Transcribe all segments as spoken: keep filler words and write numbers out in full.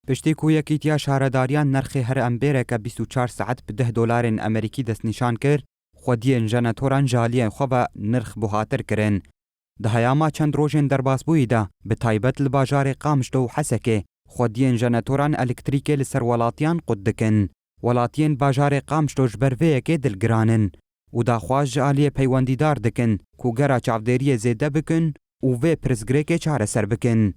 Piştî ku Yekîtiya Şaredariyan nirxê her embereke bîst û çar saet bi deh dolarên Amerîkî destnîşan kir, xwediyên jeneratoran ji aliyên xwe ve nirx buhatir kirin. Di heyama çend rojên derbasbûyî de, bi taybet li bajarê Qamişlo û Hesekê, xwediyên jeneratoran elektrîkê li ser welatiyan qut dikin. Welatiyên bajarê Qamişlo ji ber vê yekê dilgiran in û daxwaz ji aliyê peywendîdar dikin ku gera çavdêriyê zêde bikin û vê pirsgirêkê çareser bikin.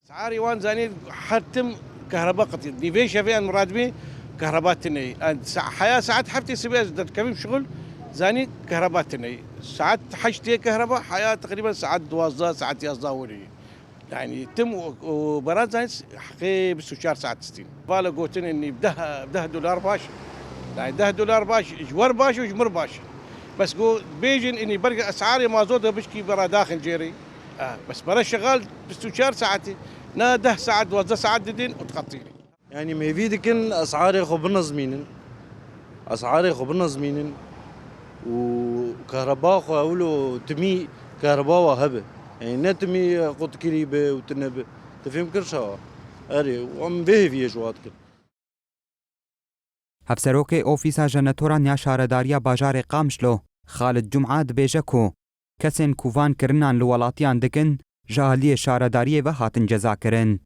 Esarê wan zanî her tim kehreba qetî. Nîvê şevê en miradibê kehreba tine. En sa-, heya saet heftê sibê ez derdikevim şixul, zanî kehreba tine. Saet heştê kehreba, heya teqrîben saet duwazdeh, saet yazdeh werî. Yani tim û, û beran zanî heqê bîst û çar saet stîn. Vala gotin enî deh, deh dolar baş. Yani deh dolar baş, ji wer baş û ji mir baş. Bes go bêjin enî berge esarê mazot de bişkî bera daxin cêrê. Ah, bes bera şegal bîst û çar saetî. Na deh saet, duwazdeh saet didin û diqetînin. Yani mêvî dikin esarê xwe binizmînin. Esarê xwe binizmînin û kehreba xwe ewlo timî kehreba wa hebe. Yani ne timî qutkirî be û tine be. Tu fêm kir şawa? Erê, em vê hêviyê ji wa dikin. Hevserokê Ofîsa Jeneratoran ya Şaredariya Bajarê Qamişlo, Xalid Cuma dibêje ku kesên ku van kirinan li welatiyan dikin, ji aliyê şaredariyê ve hatin cezakirin.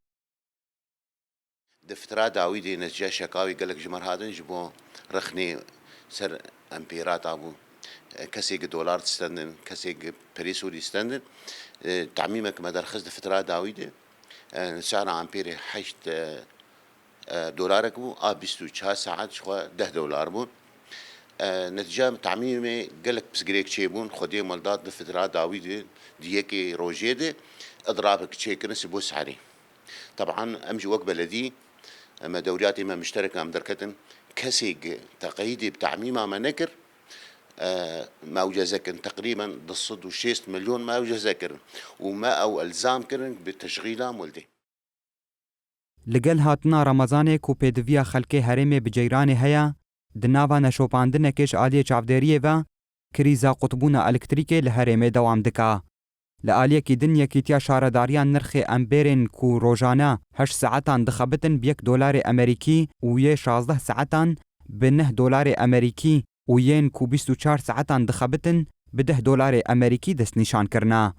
Di fitra dawî de netîceya şeka wî gelek ji me re hatin ji bo rexnê ser empêrata bû. Kesê gi dolar distendin, kesê gi perê Sûrî distendin. E, tamîmek me derxist di fitra dawî de. E, sara empêrê heşt, e, e, dolarek bû, a bîst û çar saet ji xwe deh dolar bû. E, netîceya tamîmê gelek pirsgirêk çêbûn, xwediyê me li dat di fitra dawî de, di yekê rojê de idrabek çêkirin ji bo serê. Teban em jî wek beledî, me dewriyatê me mişterek em derketin, kesê gi teqeyîdê bi tamîma me nekir, e, me ew ceze kirin, teqrîben du sed û şêst milyon me ew ceze kirin û me ew elzam kirin bi teşxîla muldê. Li gel hatina Remezanê ku pêdiviya xelkê herêmê bi ceyranê heye, di nava neşopandinekê ji aliyê çavdêriyê ve, krîza qutbûna elektrîkê li herêmê dewam dike. Li aliyekî din, Yekîtiya Şaredariyan nirxê emberên ku rojane heşt saetan dixebitin bi yek dolarê Amerîkî û yê şazdeh saetan bi neh dolarê Amerîkî û yên ku bîst û çar saetan dixebitin bi deh dolarê Amerîkî destnîşan kirine.